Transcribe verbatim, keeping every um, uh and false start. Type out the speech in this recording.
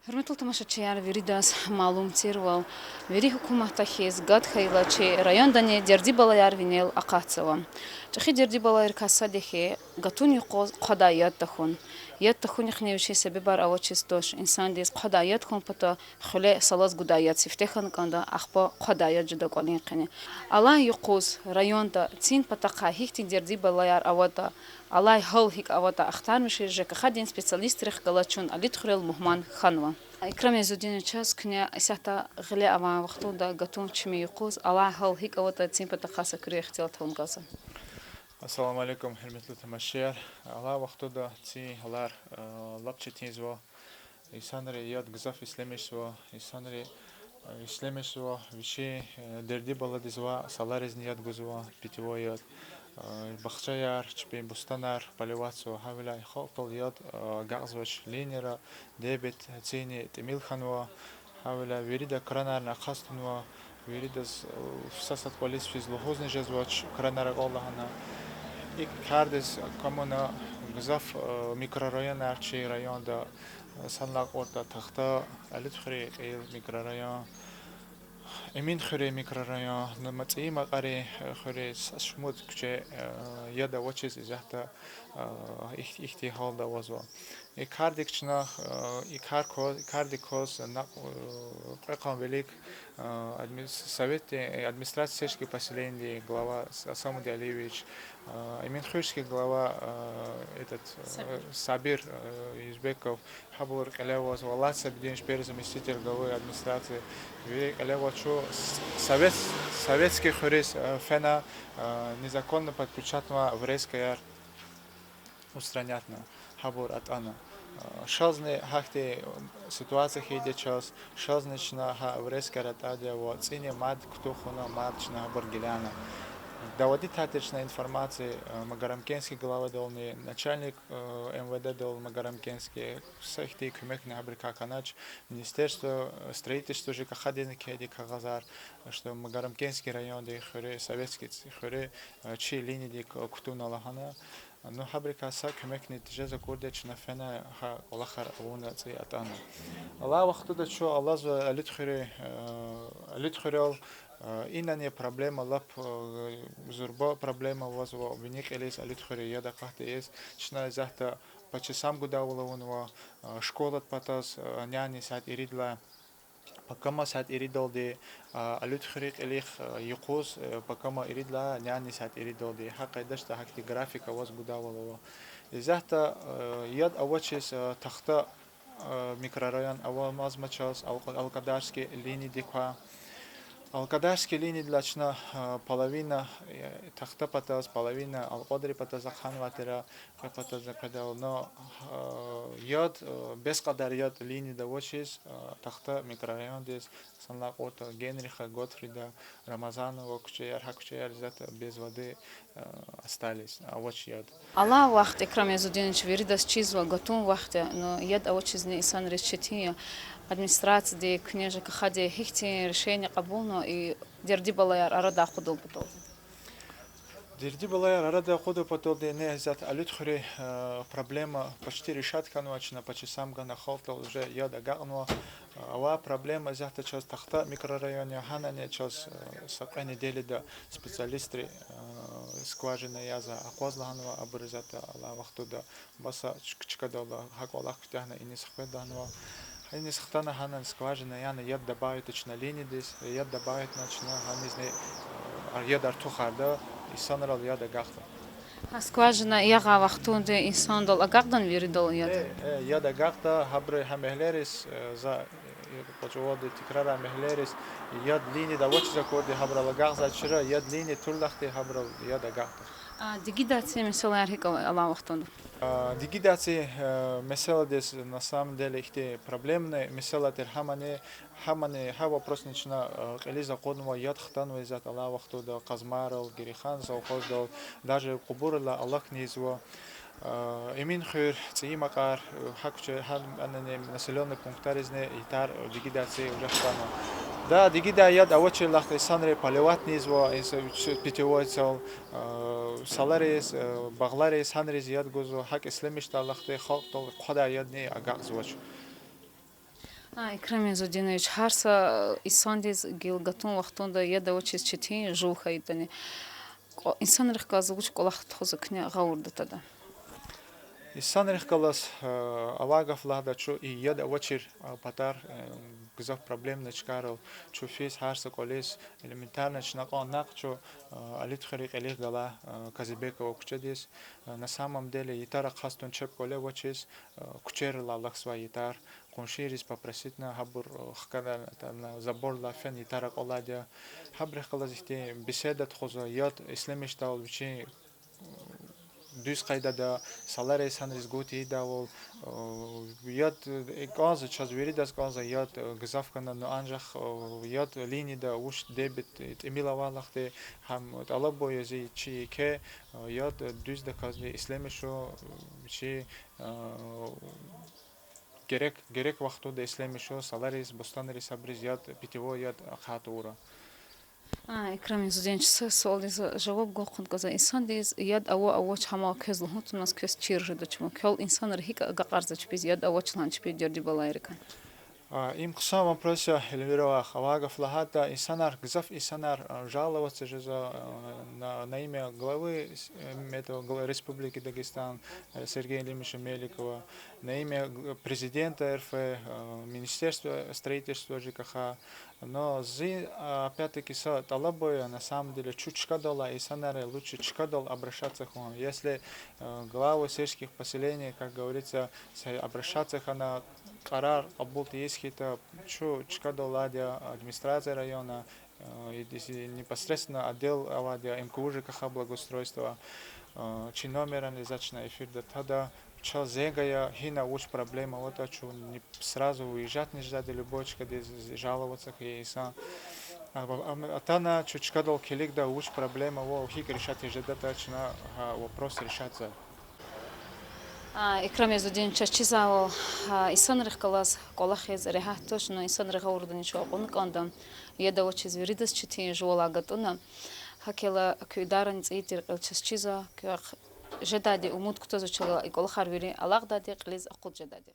Гьуьрметлу тамашачияр, виридаз малум тирвал, вири гьукуматда хьиз гад хьайила чи райондани дерди балаяр винел акъатзава. ЧӀехи дерди балайрикай сад я хьи, гатун юкъуз хъвадай яд тахьун. Яд тахьунихъни вичин себебар авачиз туш, инсандиз хъвадай яд хьун патал хуьле салаз гудай яд сифте хьана кӀанда, ахпа хъвадай яд жеда кӀвалин къене. Алай юкъуз районда цин патахъай гьихьтин дерди балаяр аватӀа, алай гьал гьикӀ аватӀа ахтармишиз ЖКХ-дин специалистрихъ галаз чун Алидхуьрел мугьман хьанва. Икрам Изудинович, чаз куьне исятда гъиле авай вахтунда гатун чими юкъуз алай гьал гьикӀ аватӀа цин патахъай са куьруь ихтилат авун кӀанзава. Ассаламу алейкум, гьуьрметлу тамашачияр. Алай вахтунда цин гьалар, э, лап четинзава. Инсанри яд гзаф ишлемишзава, инсанри, э, ишлемишзава, вичин, э, дерди баладиз ваъ, саларизни яд гузва, питьевой яд. Э, бахчаяр, чпин бустанар поливатьзава, гьавиляй халкьдал яд, э, агакьзавач, линияра дебет цини тӀимил хьанва, гьавиляй вирида кранарни ахъаз тунва, виридаз, э, са сад кӀвализ физ лугьузни жезвач кранар акьал лагьана. И кардиз кумуна гзаф, э, микрорайонар чи районда, э, санлай кьуртӀа Тахта, Алидхуьруьн кьил микрорайон, Эминхуьруьн микрорайон, ЦӀийи Макьарин, э, хуьруьз са шумуд куьче, э, яд авачиз исятда, э, ихь-, ихьтин гьалда авазва. И кардик чна, э, и кар ква-, и кардик кваз накь, э, кьве къанни вилик, э, адми-, советдин, э, администрация сельских поселенийдин глава С-, Асамуд Алиевич, э, Эминхуьрский глава, э, этот, э, Сабир, э, Юзбеков, гьабур кьиле аваз, Валат Сабидинович, первый заместитель главы администрации, вири кьиле аваз чун с-, совет-, советский хуьруьз, э, фена, э, незаконно подключатьнавай врезкаяр устранятьна, гьабур атӀана. Э, шазни гьахьтин ситуация хьайиди я чаз, шазни чна гьа врезкаяр атӀайди я ва цӀини мад кутугъ хьуна, мад чна гьабур гилана. Давади тадир чна информация, э, Магарамкентский главадални, начальник, э, МВД-дал Магарамкентский, са ихьтин куьмекни гьабурукай хьанач, министерство, э, строительство ЖКХ-дизни кхьейди кагъазар, что Магарамкентский райондин хуьруь, советский ц-, хуьруь, э, чи линиядик кутуна лагьана. Ну, гьабурукай са куьмекни тежез акурди я, чна фена гьа кӀвалахар авуна, цӀи атӀана. Алай вахтунда чун алазва Алидхуьруь, э, Алидхуьрел, э, инани проблема лап, э, зурба проблема авазва вини кьилиз Алидхуьруь яд акъатдайиз. Чна исятда по часам гудайвал авунва, э, школадин патаз, э, няни сят иридалай, пакама сят иридалди, э, Алидхуьруь кьилихъ, э, юкъуз, э, пакама иридалай няни сят иридалди. Гьа къайдада гьахьтин график аваз гудайвал ава. Исятда, э, яд авачиз, э, Тахта, э, микрорайон авамазма чаз, Ал-, Алкадарский линиядик квай. Алкадарский линиядилай чна, э, половина, э, Тахта патаз, половина Алкьвадрин патаз ахъанвайтӀа, кьве патаз къведалди, но, э, яд, э, бес кьадар яд линияда авачиз, э, Тахта микрорайондиз, санлай кьуртӀа Генриха, Готфрида, Рамазанова куьчеяр, гьа куьчеяр исятда без воды, э, остались, авач яд. Алай вахт, Икрам Изудинович, виридаз чизва, гатун вахт я, но яд авачизни инсанриз четин я. Администрацияди, куьне ЖКХ-ди гьихьтин решение кьабулна и дерди балаяр арадай акъудун патал? Дерди балаяр арадай акъудун паталди исятда Алидхуьруь, э, проблема почти решать хьанва, чна по часам гана халкьдал уже яд агакьнава. Авай проблема исятда чаз Тахта микрорайон я, гьанани чаз, э, са кьве неделяда специалистри, э, скважина язва акъваз лагьанва, абур исятда алай вахтунда баса чк-, чкадал гьа кӀвалах куьтягьна, иниз хквед лагьанва. Иниз хтана, гьанани скважина яна, яд добавитьна чна линиядиз, яд добавитьна чна гьанизни, э, яд артухарда, инсанрал яд агакьда. Гьа скважина ягъай вахтунда инсандал агакьдани виридал яд? Э, э, яд агакьда, гьабуру гьа мягьлериз, э, за, э, къачувалди тикрарай мягьлериз, яд линияда авачиз акурди гьабурал агакьзавайди чира, яд линия турла хьайитӀа гьабурал яд агакьда. А дигидацин месэлаяр гьикӀ ава алай вахтунда? А дигидацин, э, месэладиз, на самом деле, ихьтин проблемный месэла тир гьамани, гьамани, гьа вопросни чна, э, кьилиз акъуднава, яд хтанва исятда алай вахтунда Къазмайрал, Герейхан совхоздал, даже къубурдилай алахъни ийизва. Э, Эминхуьр, ЦӀийи Макьар, э, гьа куьче, гьа анани населённый пунктаризни ятар, э, дигидаци уже хтанва. Да, дигидай яд авачирла хьайитӀа инсанри поливатьни ийизва, питьевой цел, э, салариз, э, багълариз, гьанриз яд гузва, гьакӀ ишлемишдайла хьайитӀа халкьдал хъвадай ядни агакьзавач. А, Икрам Изудинович, гьар са инсандиз гила гатун вахтунда яд авачиз четин жув хьайитӀани, кӀва-, инсанрихъ галаз вуч кӀвалах тухузва куьне гъавурда тада? Инсанрихъ галаз, э, авай гаф лагьайтӀа, чун и яд авачир, э, патар, э, гзаф проблемный чкайрал чун физ гьар са кӀвализ, элементарно чна кьван накь чун, э, Алидхуьруьн кьилихъ галай, э, Казибекова куьчедиз, э, на самом деле ятар ахъа тун чеб кӀвале авачиз, э, куьчерилай алахьзавай ятар, къуншийриз попроситьна, гьабур, э, хкана, забордилай фена ятар акьван лагьайди я. Гьабурухъ галаз ихьтин беседа тухузва, яд ишлемишдайвал вичин дуьз къайдада, салара инсанриз гуз тийидайвал, э, яд, э, кӀанзава, чаз виридаз кӀанзава, яд, э, гзаф хьана, ну, анжах, э, яд линияда вуч дебет, э, тӀимил авалахъди, гьам тӀалабун я зи чи еке, э, яд, э, дуьздаказ ишлемишун, э, чи, э, герек, герек вахтунда ишлемишун, салариз, бустанриз, гьабуриз яд, питьевой яд ахъа тавуртӀа. А, Икрам Изудинович, са суалдиз жаваб гун кӀанзава. Инсандиз яд ава-авач гьам квез лугьун тавуназ квез чир жедач ма. Квел инсанри гьикӀ агакьарзава чпиз, яд авач лагьана чпи дерди-балайрикай? А, им хъсан вопрос я, Эльвира вах. Авай гаф лагьайтӀа, инсанар, гзаф инсанар, а, жаловаться жезва, а, на, на имя главы с-, э, этого, гла-, Республики Дагестан, э, Сергея Лимовича Меликова, на имя г-, президента РФ, э, Министерства строительства, ЖКХ. Но зи, а, опять-таки, са тӀалабун я, на самом деле, чун чкадал алай инсанар я, лучше чкадал обращаться хьун. Если, э, главы сельских поселений, как говорится, са обращаться хьана, къарар кьабул тийиз хьайитӀа, чун чкадал алайди я, администрация района, э, и, и непосредственно отдел авайди я, МКУ ЖКХ благоустройства, э, чи номерни заз чна эфирда тада, чаз зенг ая, гьина вуч проблема аватӀа, чун не, сразу выезжать-ни жедайди, любой чкадиз жаловаться хьайи инсан. А, а, атана чун чкадал килигда, вуч проблема ава, гьикӀ решать жедатӀа, чна гьа вопрос решатьзава. А, Икрам Изудинович, чаз чизвайвал, а, инсанрихъ галаз кӀвалахиз регьят туш, но инсанри гъавурда ни чун акьуна кӀанда. Яд авачиз виридаз четин жувалай гатӀунна. ГьакӀ хьайила куь идарани цӀийи тир кьил чаз чизва, квехъ жедайди умуд кутазвачла и кӀвалахар вири алакьдайди, кьилиз акъуд жедайди.